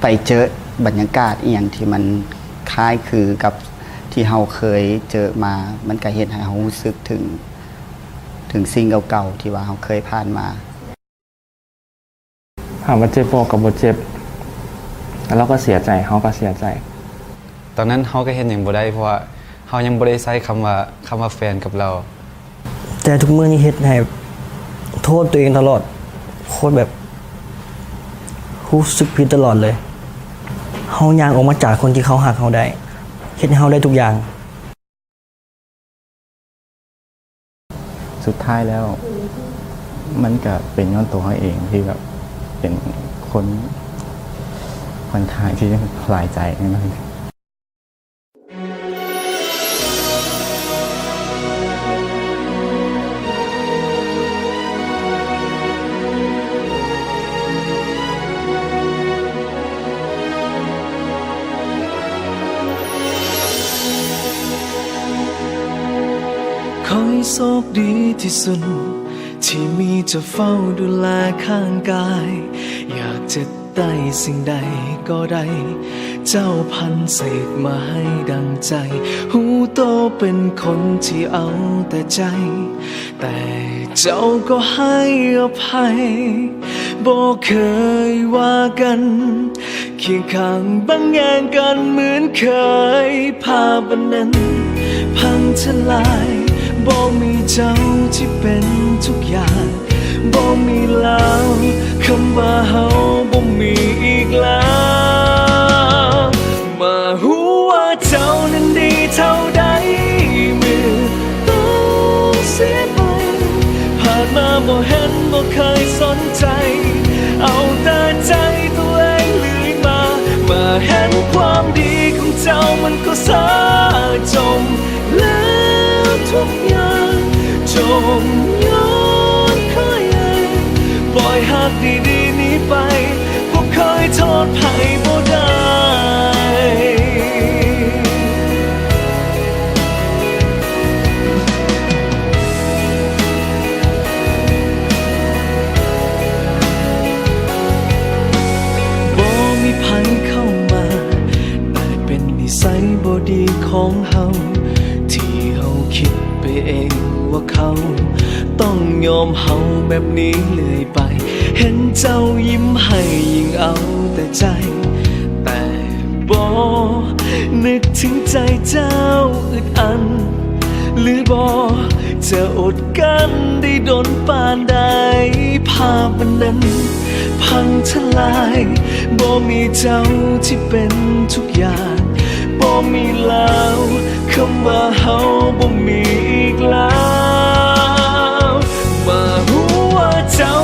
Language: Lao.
ໄປເຈີບັນຍາກາດອີ່ຫຍັງທີ່ມັນຄ້າຍຄືກັບທີ່ເຮົາເຄີຍເຈີມາ, ມັນກະເຮັດໃຫ້ເຮົາຮູ້ສຶກເຖິງ, ເຖິງສິ່ງເກົ່າໆທີ່ວ່າເຮົາເຄີຍຜ່ານມາ. ຖາມວ່າເຈັບບໍ່? ກໍບໍ່ເຈັບ. ແລ້ວເຮົາກໍເສຍໃຈ, ເຮົາກໍເສຍໃຈ. ຕອນນັ້ນເຮົາກໍເຮັດຫຍັງບໍ່ໄດ້, ເພາະວ່າເຮົາຍັງບໍ່ໄດ້ໃຊ້ຄຳວ່າ, ຄຳວ່າແຟນກັບລາວ. ແຕ່ທຸກມື້ນີ້ເຮັດໃຫ້ໂທດຕົວເອງຕະຫຼອດ, ໂຄດແບບຮູ້ສຶກຜິດຕະຫຼອດເລີຍ. ເຮົາຍ່າງອອກມາຈາກຄົນທີ່ເຂົາຮັກເຮົາໄດ້, ເຮັດໃຫ້ເຮົາໄດ້ທຸກຢ່າງ. ສຸດທ້າຍແລ້ວ ມັນກະເປັນຍ້ອນໂຕເຮົາເອງທີ່ແບບເປັນຄົນຂ້ອນຂ້າງທີ່ຫຼາຍໃຈ. ຂ້ອຍໂຊກດີທີ່ສຸດ ທີ່ມີເຈົ້າເຝົ້າດູແລຂ້າງກາຍ. ຢາກຈະໄດ້ສິ່ງໃດກໍໄດ້ ເຈົ້າພັນເສກມາໃຫ້ດັ່ງໃຈ. ຮູ້ໂຕເປັນຄົນທີ່ເອົາແຕ່ໃຈ ແຕ່ເຈົ້າກໍໃຫ້ອະໄພ ບໍ່ເຄີຍວ່າກັນ ຄຽງຂ້າງບັງແຍງກັນເໝືອນເຄີຍ. ພາບອັນນັ້ນພັງທະລາຍ ບໍ່ມີເຈົ້າທີ່ເປັນທຸກຢ່າງ ບໍ່ມີແລ້ວ ຄຳວ່າເຮົາບໍ່ມີອີກແລ້ວ. ມາຮູ້ວ່າເຈົ້ານັ້ນດີເທົ່າໃດ ເມື່ອຕ້ອງເສຍໄປ. ຜ່ານມາບໍ່ເຫັນ ບໍ່ເຄີຍສົນໃຈ ເອົາແຕ່ໃຈຕົວເອງເລື້ອຍມາ. ມາເຫັນຄວາມດີຂອງເຈົ້າ ມັນກໍສາຈົມແລ້ວທຸກຢ່າງ ຈົມຍ້ອນຂ້ອຍເອງ. ປ່ອຍຮັກດີໆນີ້ໄປ ບໍ່ເຄີຍໂທດໃຜບໍ່ໄດ້. ບໍ່ມີໃຜເຂົ້າມາ ແຕ່ເປັນນິໄສບໍ່ດີຂອງເຮົາ ທີ່ເຮົາຄິດໄປເອງວ່າເຂົາຕ້ອງຍອມເຮົາແບບນີ້ເລື້ອຍໄປ. ເຫັນເຈົ້າຍິ້ມໃຫ້ຍິ່ງເອົາແຕ່ໃຈ ແຕ່ບໍ່ນຶກເຖິງໃຈເຈົ້າອຶດອັນ ຫຼືບໍ່ຈະອົດກັ້ນໄດ້ດົນປານໃດ. ພາບອັນນັ້ນພັງທະລາຍ ບໍ່ມີເຈົ້າທີ່ເປັນທຸກຢ່າງ ບໍ່ມີແລ້ວ ຄຳວ່າເຮົາບໍ່ມີອີກແລ້ວ. ມາຮູ້ວ່າເຈົ້າ